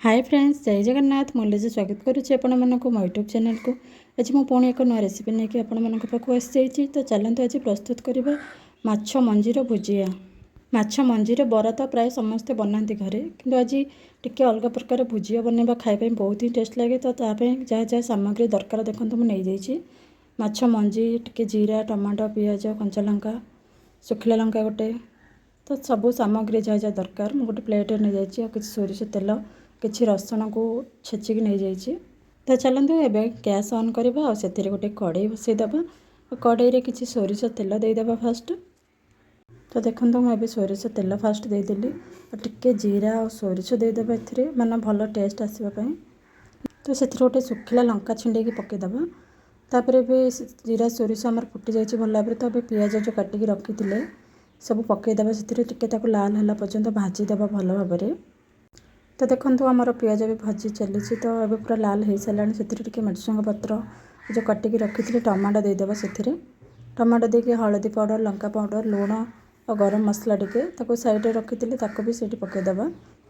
ହାଏ friends, ଜୟ ଜଗନ୍ନାଥ। ମୁଁ ଲିଜା, ସ୍ୱାଗତ କରୁଛି ଆପଣମାନଙ୍କୁ ମୋ ୟୁଟ୍ୟୁବ୍ ଚ୍ୟାନେଲକୁ। ଆଜି ମୁଁ ପୁଣି ଏକ ନୂଆ ରେସିପି ନେଇକି ଆପଣମାନଙ୍କ ପାଖକୁ ଆସିଯାଇଛି। ତ ଚାଲନ୍ତୁ, ଆଜି ପ୍ରସ୍ତୁତ କରିବା ମାଛ ମଞ୍ଜିର ଭୁଜିଆ। ମାଛ ମଞ୍ଜିର ବରା ତ ପ୍ରାୟ ସମସ୍ତେ ବନାନ୍ତି ଘରେ, କିନ୍ତୁ ଆଜି ଟିକେ ଅଲଗା ପ୍ରକାର ଭୁଜିଆ ବନେଇବା। ଖାଇବା ପାଇଁ ବହୁତ ହିଁ ଟେଷ୍ଟ ଲାଗେ। ତ ତା ପାଇଁ ଯାହା ଯାହା ସାମଗ୍ରୀ ଦରକାର, ଦେଖନ୍ତୁ, ମୁଁ ନେଇଯାଇଛି ମାଛ ମଞ୍ଜି, ଟିକେ ଜିରା, ଟମାଟୋ, ପିଆଜ, କଞ୍ଚା ଲଙ୍କା, ଶୁଖିଲା ଲଙ୍କା ଗୋଟେ। ତ ସବୁ ସାମଗ୍ରୀ ଯାହା ଯାହା ଦରକାର, ମୁଁ ଗୋଟେ ପ୍ଲେଟ୍ରେ ନେଇଯାଇଛି। ଆଉ କିଛି ସୋରିଷ ତେଲ, କିଛି ରସୁଣକୁ ଛେଚିକି ନେଇଯାଇଛି। ତ ଚାଲନ୍ତୁ, ଏବେ ଗ୍ୟାସ୍ ଅନ୍ କରିବା ଆଉ ସେଥିରେ ଗୋଟେ କଡ଼େଇ ବସାଇଦେବା। କଡ଼େଇରେ କିଛି ସୋରିଷ ତେଲ ଦେଇଦେବା ଫାଷ୍ଟ। ତ ଦେଖନ୍ତୁ, ମୁଁ ଏବେ ସୋରିଷ ତେଲ ଫାଷ୍ଟ ଦେଇଦେଲି ଆଉ ଟିକେ ଜିରା ଆଉ ସୋରିଷ ଦେଇଦେବା ଏଥିରେ, ମାନେ ଭଲ ଟେଷ୍ଟ ଆସିବା ପାଇଁ। ତ ସେଥିରେ ଗୋଟେ ଶୁଖିଲା ଲଙ୍କା ଛିଣ୍ଡେଇକି ପକାଇଦେବା। ତାପରେ ଏବେ ଜିରା ସୋରିଷ ଆମର ଫୁଟି ଯାଇଛି ଭଲ ଭାବରେ। ତ ଏବେ ପିଆଜ ଯେଉଁ କାଟିକି ରଖିଥିଲେ, ସବୁ ପକାଇଦେବା ସେଥିରେ। ଟିକେ ତାକୁ ଲାଲ ହେଲା ପର୍ଯ୍ୟନ୍ତ ଭାଜିଦେବା ଭଲ ଭାବରେ। ତ ଦେଖନ୍ତୁ, ଆମର ପିଆଜ ବି ଭାଜି ଚାଲିଛି। ତ ଏବେ ପୁରା ଲାଲ ହେଇସାରିଲାଣି। ସେଥିରେ ଟିକେ ଭୃସଙ୍ଗ ପତ୍ର, ଯେଉଁ କାଟିକି ରଖିଥିଲେ ଟମାଟୋ ଦେଇଦେବା ସେଥିରେ। ଟମାଟୋ ଦେଇକି ହଳଦୀ ପାଉଡ଼ର, ଲଙ୍କା ପାଉଡ଼ର, ଲୁଣ ଆଉ ଗରମ ମସଲା ଟିକେ ତାକୁ ସାଇଡ଼ରେ ରଖିଥିଲେ, ତାକୁ ବି ସେଇଠି ପକାଇଦେବା।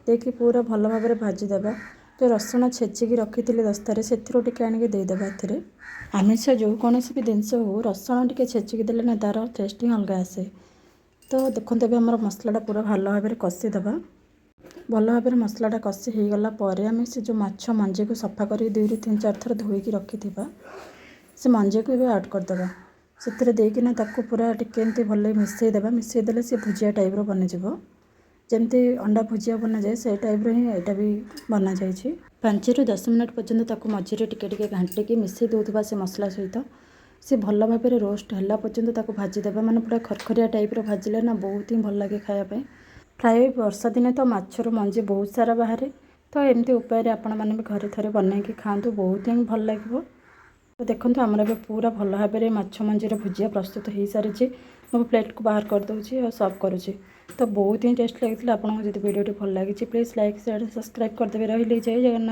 ଦେଇକି ପୁରା ଭଲ ଭାବରେ ଭାଜିଦେବା। ଯେଉଁ ରସୁଣ ଛେଚିକି ରଖିଥିଲେ ଦସ୍ତାରେ, ସେଥିରୁ ଟିକେ ଆଣିକି ଦେଇଦେବା ଏଥିରେ। ଆମିଷ ଯେଉଁ କୌଣସି ବି ଜିନିଷ ହଉ, ରସୁଣ ଟିକେ ଛେଚିକି ଦେଲେ ନା ତା'ର ଟେଷ୍ଟ ହିଁ ଅଲଗା ଆସେ। ତ ଦେଖନ୍ତୁ, ଏବେ ଆମର ମସଲାଟା ପୁରା ଭଲ ଭାବରେ କଷିଦେବା। ଭଲ ଭାବରେ ମସଲାଟା କଷି ହେଇଗଲା ପରେ ଆମେ ସେ ଯେଉଁ ମାଛ ମଞ୍ଜିକୁ ସଫା କରିକି ଦୁଇରୁ ତିନି ଚାରି ଥର ଧୋଇକି ରଖିଥିବା, ସେ ମଞ୍ଜିକୁ ଏବେ ଆଡ଼୍ କରିଦେବା। ସେଥିରେ ଦେଇକିନା ତାକୁ ପୁରା ଟିକେ ଏମିତି ଭଲ ମିଶାଇ ଦେବା। ମିଶାଇ ଦେଲେ ସେ ଭୁଜିଆ ଟାଇପ୍ର ବନିଯିବ। ଯେମିତି ଅଣ୍ଡା ଭୁଜିଆ ବନାଯାଏ, ସେଇ ଟାଇପ୍ର ହିଁ ଏଇଟା ବି ବନାଯାଇଛି। 5ରୁ 10 ମିନିଟ୍ ପର୍ଯ୍ୟନ୍ତ ତାକୁ ମଝିରେ ଟିକେ ଟିକେ ଘାଣ୍ଟିକି ମିଶାଇ ଦେଉଥିବା ସେ ମସଲା ସହିତ। ସେ ଭଲ ଭାବରେ ରୋଷ୍ଟ ହେଲା ପର୍ଯ୍ୟନ୍ତ ତାକୁ ଭାଜିଦେବା, ମାନେ ପୁରା ଖରଖରିଆ ଟାଇପ୍ର ଭାଜିଲେ ନା ବହୁତ ହିଁ ଭଲ ଲାଗେ ଖାଇବା ପାଇଁ। ପ୍ରାୟ ବର୍ଷା ଦିନେ ତ ମାଛରୁ ମଞ୍ଜି ବହୁତ ସାରା ବାହାରେ। ତ ଏମିତି ଉପାୟରେ ଆପଣମାନେ ବି ଘରେ ଥରେ ବନେଇକି ଖାଆନ୍ତୁ, ବହୁତ ହିଁ ଭଲ ଲାଗିବ। ତ ଦେଖନ୍ତୁ, ଆମର ଏବେ ପୁରା ଭଲ ଭାବରେ ମାଛ ମଞ୍ଜିର ଭୁଜିଆ ପ୍ରସ୍ତୁତ ହୋଇସାରିଛି। ମୁଁ ପ୍ଲେଟ୍କୁ ବାହାର କରିଦେଉଛି ଆଉ ସର୍ଭ କରୁଛି। ତ ବହୁତ ହିଁ ଟେଷ୍ଟ ଲାଗିଥିଲା। ଆପଣଙ୍କୁ ଯଦି ଭିଡ଼ିଓଟି ଭଲ ଲାଗିଛି, ପ୍ଲିଜ୍ ଲାଇକ୍, ସେୟାର, ସବସ୍କ୍ରାଇବ୍ କରିଦେବେ। ରହିଲି, ଜୟ ଜଗନ୍ନାଥ।